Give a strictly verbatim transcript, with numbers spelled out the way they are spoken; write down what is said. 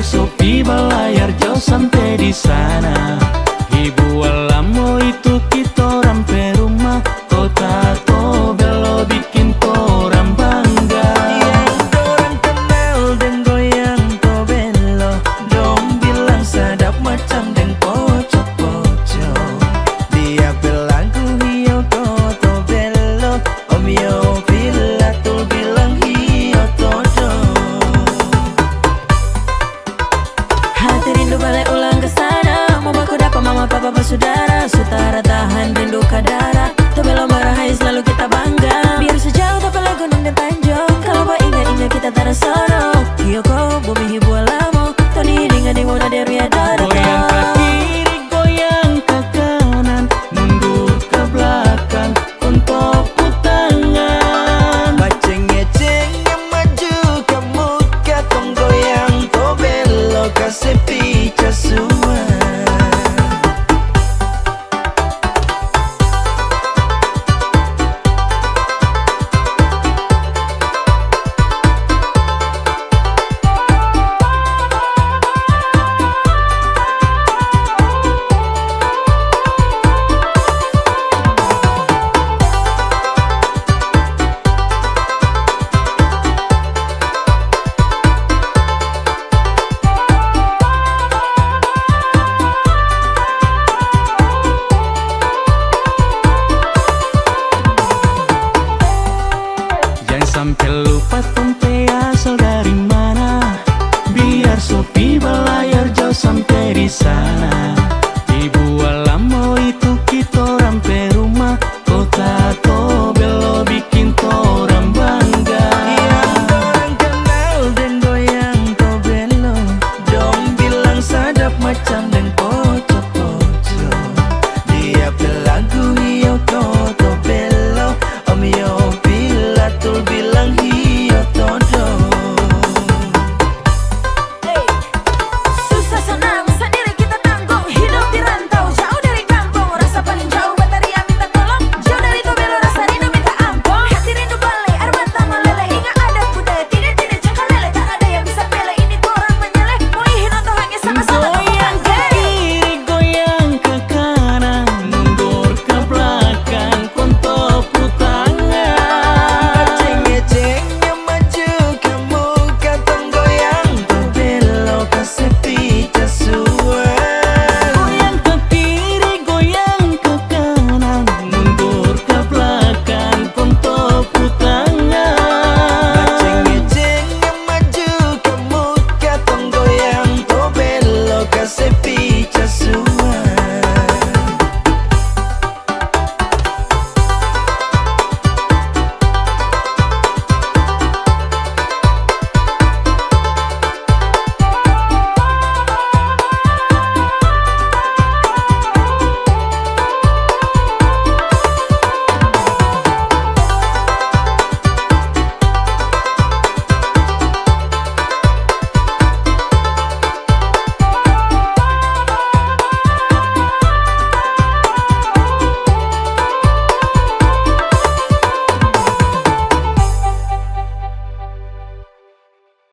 Sopi balayar jauh sampe di sana. Ibu Alamo itu kitorang pe rumah, kota Tobelo biking torang bangga. Yang dorang kenal deng goyang Tobelo, dong bilang sadap macam deng poco-poco. Dia pe lagu Hio Koto Belo, Om Yopi Latul bilang hio todo. Hati rindu bale ulang ka sana, mo baku dapa mama papa basudara, su tara tahan rindu ka dara. Tobelo marahai slalu kita bangga, biar su jauh ta pe lai gunung deng tanjong, kalo bainga-inga kita tara sono. Hio ko bumi Ibu Alamo, toni deng ade mona de ria dada. Goyang ka kiri, goyang ka kanan, mundur ka blakang, kong topu tangan. Bacenge-cenge maju ka muka, kong goyang Tobelo kase pica sua. Jang sampe lupa tong pe asal dari mana. Biar Sopi balayar jauh sampe di sana.